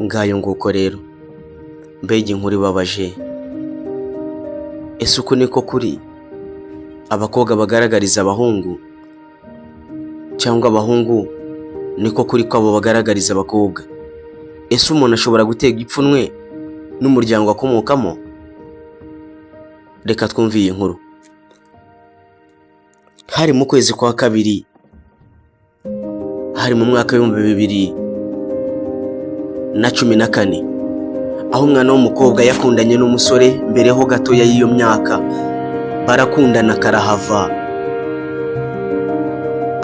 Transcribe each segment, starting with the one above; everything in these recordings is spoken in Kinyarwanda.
Ngayo nguko rero, mbega inkuru ibabaje! Ese uku niko kuri abakobwa bagaragariza abahungu, cyangwa abahungu niko kuri kwabo bagaragariza abakobwa? Ese umuntu ashobora guterwa ipfunwe n'umuryango akomokamo? Reka twumve iyi nkuru. Hari mu kwezi kwa kabiri, hari mu mwaka w'2014, aho umwana w'umukobwa yakundanye n'umusore mbere ho gatoya y'iyo myaka, barakundana karahava.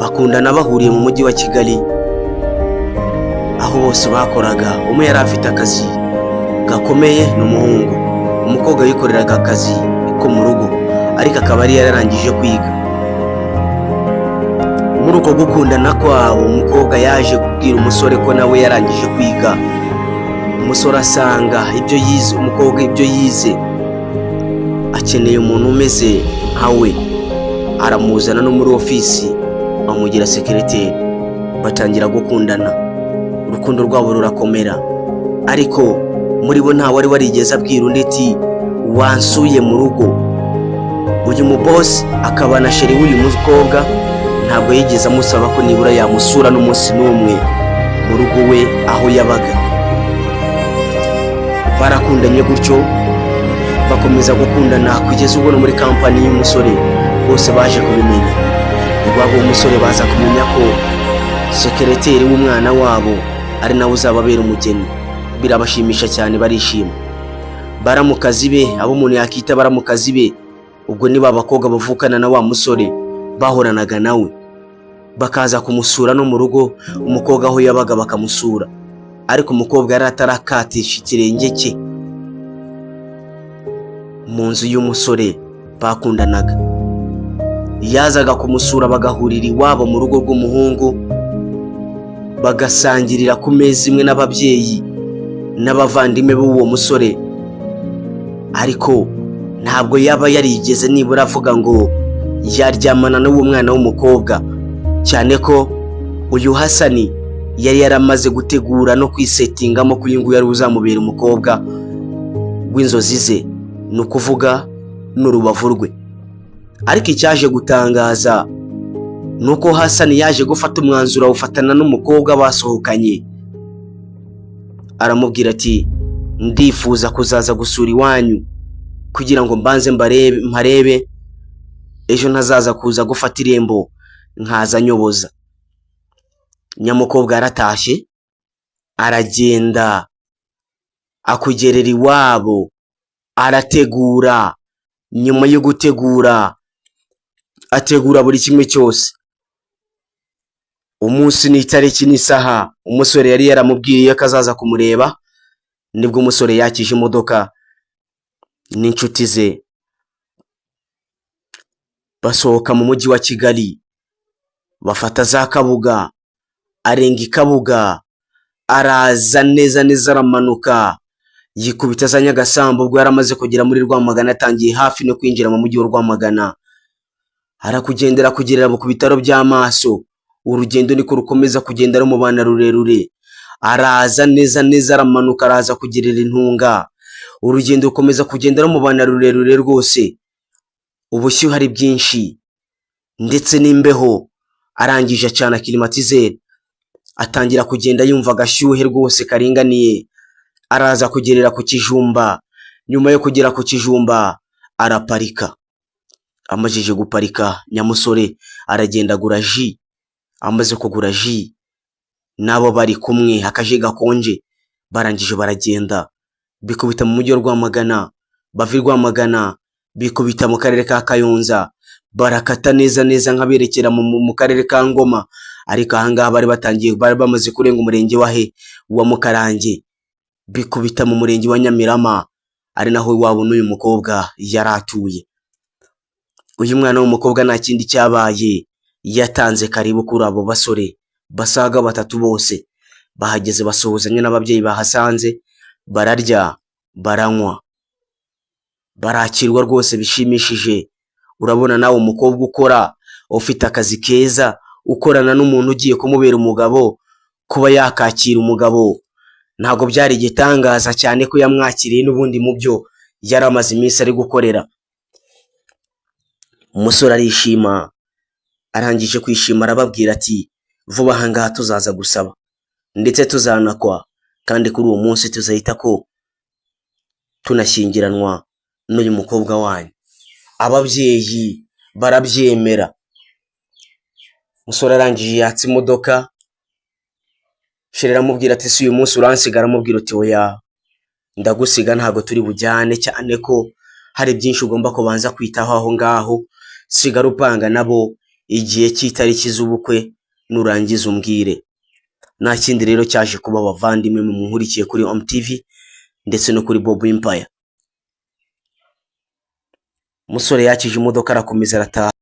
Bakundana bahuriye mu mujyi wa Kigali, aho bose bakoraga. Umwe yari afite akazi gakomeye, ni umuhungu, umukobwa yikoreraga akazi ko mu rugo, ariko akaba yari yararangije kwiga. Muri uko gukundana kwabo, umukobwa yaje kubwira umusore ko nawe yarangije kwiga. Umusore asanga ibyo yize, umukobwa ibyo yize, akeneye umuntu umeze nka we. Aramuzana no muri ofisi, amugira sekereteri, batangira gukundana. Urukundo rwabo rurakomera, ariko muri bo nta wari warigeze abwira undi ati: "Wansuye mu rugo?" Uyu mubosi akaba na chéri w'uyu mukobwa ntabwo yigeze amusaba ko nibura yamusura n'umunsi n'umwe mu rugo we aho yabaga. Barakundanye gutyo, bakomeza gukundana kugeza ubwo no muri kampani y'umusore bose baje kubimenya. Iwabo w'umusore baza kumenya ko sekereteri w'umwana wabo ari nawe uzababera umugeni. Birabashimisha cyane, barishima. Baramukazi be, abo umuntu yakita baramukazi be, ubwo niba abakobwa bavukana na wa musore bahoranaga nawe, bakaza kumusura no mu rugo umukobwa aho yabaga bakamusura, ariko umukobwa yari atarakatisha ikirenge cye mu nzu y'umusore bakundanaga. Yazaga kumusura, bagahurira iwabo mu rugo rw'umuhungu, bagasangirira ku meza imwe n'ababyeyi n'abavandimwe b'uwo musore, ariko ntabwo yaba yarigeze nibura avuga ngo yaryamana n'uwo mwana w'umukobwa, cyane ko uyu Hasani yari yaramaze gutegura no kwisetingamo ko uyu nguyu ari uzamubera umukobwa w'inzozi ze, ni ukuvuga n'urubavu rwe. Ariko icyaje gutangaza ni uko Hasani yaje gufata umwanzuro, awufatana n'umukobwa basohokanye. Aramubwira ati: "Ndifuza kuzaza gusura iwanyu kugira ngo mbanze mbarebe, mparebe, ejo ntazaza kuza gufata irembo nkaza nyoboza." Nyamukobwa yaratashye, aragenda akugerera iwabo, arategura. Nyuma yo gutegura, ategura buri kimwe cyose, umunsi n'itariki n'isaha umusore yari yaramubwiye ko azaza kumureba. Nibwo umusore yakije imodoka n'inshuti ze, basohoka mu mujyi wa Kigali, bafata za Kabuga, arenga i Kabuga, araza neza neza, aramanuka, yikubita za Nyagasambu. Ubwo yari amaze kugera muri Rwamagana, atangiye hafi no kwinjira mu mujyi wa Rwamagana, arakugendera kugerera ku bitaro by'amaso. Urugendo niko rukomeza kugenda rumubana rurerure. Araza neza neza, aramanuka, araza kugerera Intunga. Urugendo rukomeza kugenda rumubana rurerure rwose, ubushyuhe ari bwinshi ndetse n'imbeho. Arangije acana climatiseur, atangira kugenda yumva agashyuhe rwose karinganiye. Araza kugerera ku Kijumba. Nyuma yo kugera ku Kijumba, araparika. Amajije guparika, nyamusore aragenda agura jus. Amaze kugura jus n'abo bari kumwe, akaji gakonje, barangije baragenda, bikubita mu mujyi wa Rwamagana. Bava i Rwamagana, bikubita mu karere ka Kayonza, barakata neza neza nk'aberekera mu karere ka Ngoma. Ariko ahangaha bari batangiye, bari bamaze kurenga umurenge wa he wa Mukarange, bikubita mu murenge wa Nyamirama, ari naho iwabo n'uyu mukobwa yari atuye. Uyu mwana w'umukobwa nta kindi cyabaye, yatanze karibu kuri abo basore basaga batatu. Bose bahageze, basuhuzanya n'ababyeyi bahasanze, bararya, baranywa, barakirwa rwose bishimishije. Urabona nawe umukobwa ukora, ufite akazi keza. ukorana n'umuntu ugiye kumubera umugabo, kuba yakakira umugabo ntabwo byari igitangaza cyane ko yamwakiriye n'ubundi mu byo yari amaze iminsi ari gukorera. Umusore arishima, arangije kwishima arababwira ati vuba aha ngaha tuzaza gusaba ndetse tuzanakwa, kandi kuri uwo munsi tuzahita ko tunashyingiranwa n'uyu mukobwa wanyu. Ababyeyi barabyemera. Umusore arangije yatsa imodoka, chéri aramubwira ati si uyu munsi uransiga? Aramubwira uti oya, ndagusiga ntabwo turi bujyane, cyane ko hari byinshi ugomba kubanza kwitaho aho ngaho, sigara upanga nabo igihe cy'itariki z'ubukwe, nurangiza umbwire. Nta kindi rero cyaje kuba, abavandimwe munkurikiye kuri Om TV ndetse no kuri Bob Empire. Umusore yakije imodoka arakomeza arataha.